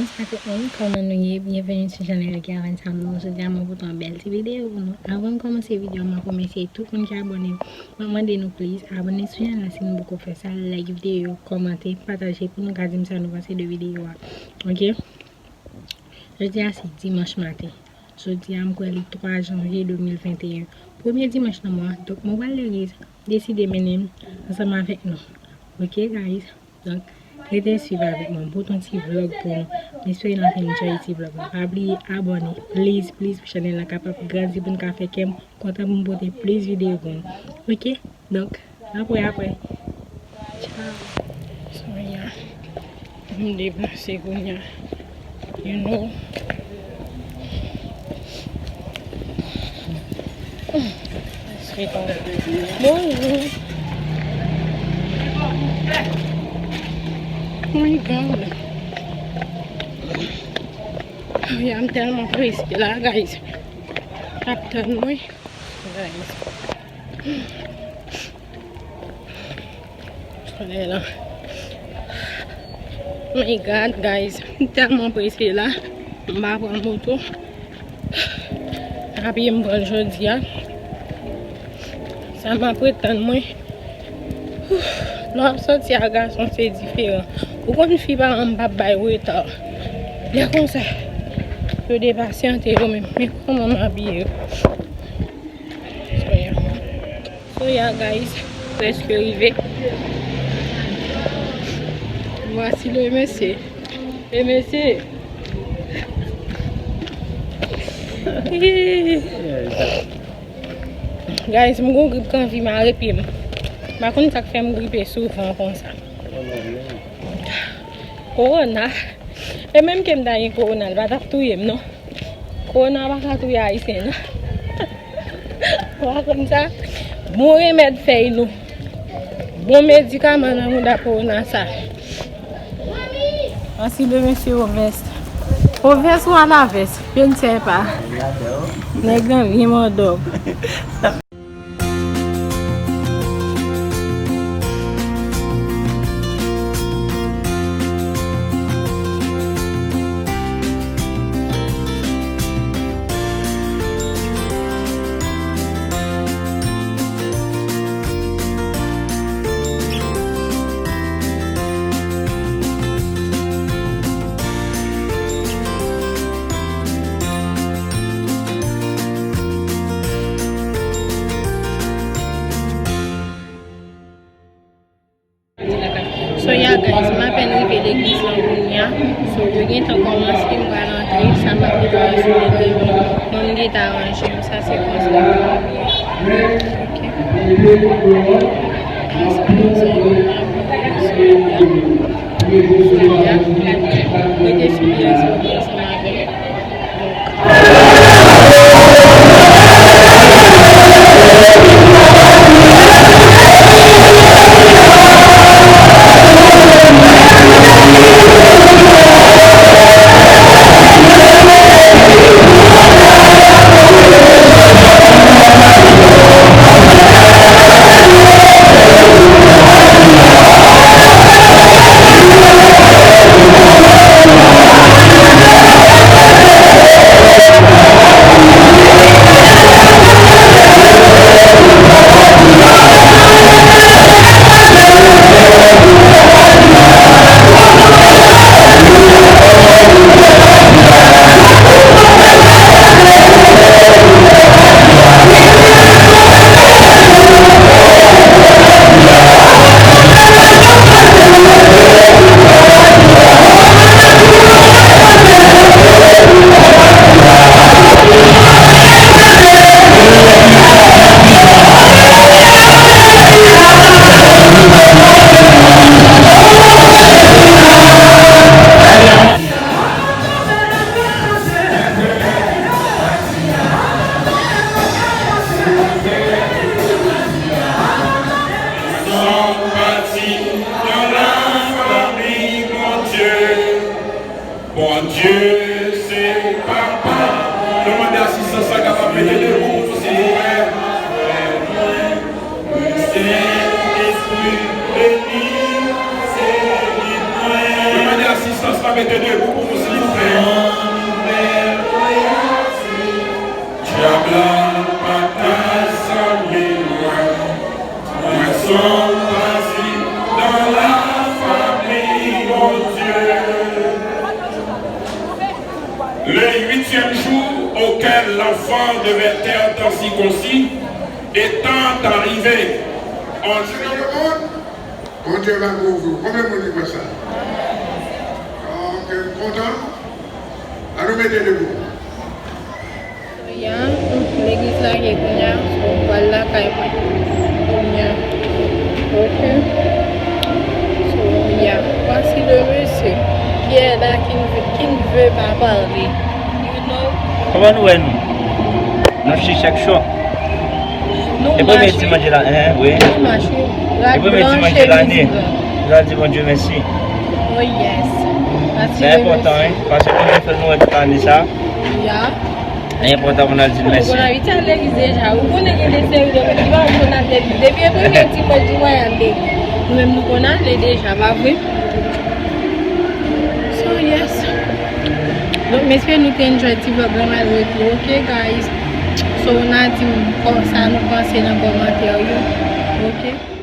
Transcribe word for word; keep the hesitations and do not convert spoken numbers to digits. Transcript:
Bonjour tout le monde, kòman nou ye? Byenveni sou chanèl Gavan Salomon. Jodi a mwen pote yon bèl ti videyo pou nou. Anvan m kòmanse videyo a, mwen remèsye tout moun ki abòne. Mwen mande nou please abòne sou chanèl la si nou poko fè sa, like videyo, kòmante, pataje pou nou ka di m sa nou panse de videyo a. Ok? Jodi a se dimanch maten. Jodi a m kwè li twa janvye de mil venteyen. Premye dimanch nan mwa, donk mwen pral legliz, deside mennen m ansanm avèk nou. Ok guys? Donk, rete swiv avèk mwen. M pote yon ti vlog pou nou. M espere nou ap enjoy ti vlog la. Pa bliye abòne, please, please, pou chanèl la kapab grandi, pou n ka fè kè m kontan, pou m pote plis videyo pou nou. Ok? Donk, apre, apre. Ciao. So, yeah. M deplase kounye a. You know. Bonjou. Oh my God. Oh yeah, m tèlman prese la, guys. Ap tann mwen. Guys. Solèy la. My God, guys. M tèlman prese la. M pa pran moto. A pye m pran l jodi a. Sa m ap ret tann mwen. Lè w ap sòti ak gason, se diferan. Ou konn fi paran m p ap bay reta. Lè konsa, yo depasyante yo menm. Men kòman m abiye yo? So yeah. So yeah, guys, prèske rive. Voici le monsieur. Le monsieur. Guys, m gon grip k anvi mare pye m. M pa konn sa k fè m gripe souvan konsa. Kowona. E menm ke m ta gen kowona, l pa t ap touye m, non. Kowona pa ka touye Ayisyen, non. Ou pa konn sa? Bon remèd fèy nou. Bon medikaman nan mouda kowona sa. Voici le monsieur au veste. Au veste ou à la veste? Je ne sais pas. Nèg lan vye mòdòk. So yeah guys, m apèn rive legliz lan kounye a. So yo gentan kòmanse, m pral antre, sa m ap netwaye sou lèt devan. Mwen m gentan ranje m, sa se konsa. Ok. Rete sou pye ansanm avè m. Bondye se papa. Nou mande asistans la kapab mete debou pou nou, silvouplè. Sentespri beni, seli mwen. Nou mande asistans la mete debou pou nou, silvouplè. Dyab la pa ka zanmi mwen. Mwen se yon pazi dans la famille Bondye. Le huitième jour auquel l'enfant devait être circoncis étant arrivé, on Bondye va ouvri. Konbyen moun ki kwè sa? Ok, m kontan. An nou mete debou. Ya, legliz lage kounye a, so m pral lakay mwen kounye a. Ok. So, ya, voici le monsieur qui est là, qui ne veut, qui ne veut pas parler. You know? Kòman nou wè nou? Nou chich ak chò. Nou E premye mache. Dimanch de la, hein, wi. Nou mache. E premye dimanch de lane. Nou al di Bondye mèsi. Oh yes. Sa enpòtan, wi. Paske Bondye fè nou wè tout ane sa. Ya. Li enpòtan pou n al di l mèsi. Ou konn abitye al legliz deja. Ou konnen gen de seri de moun ki pa konn al legliz. Depi e premye dimanch di mwa y al legliz. Nou menm nou konn ale deja, pa vre? So, yes. Donk, m espere nou te enjoy ti vlog la malgre tou, ok, guys? So, n a di m kò-, sa nou panse nan kòmantè yo, ok?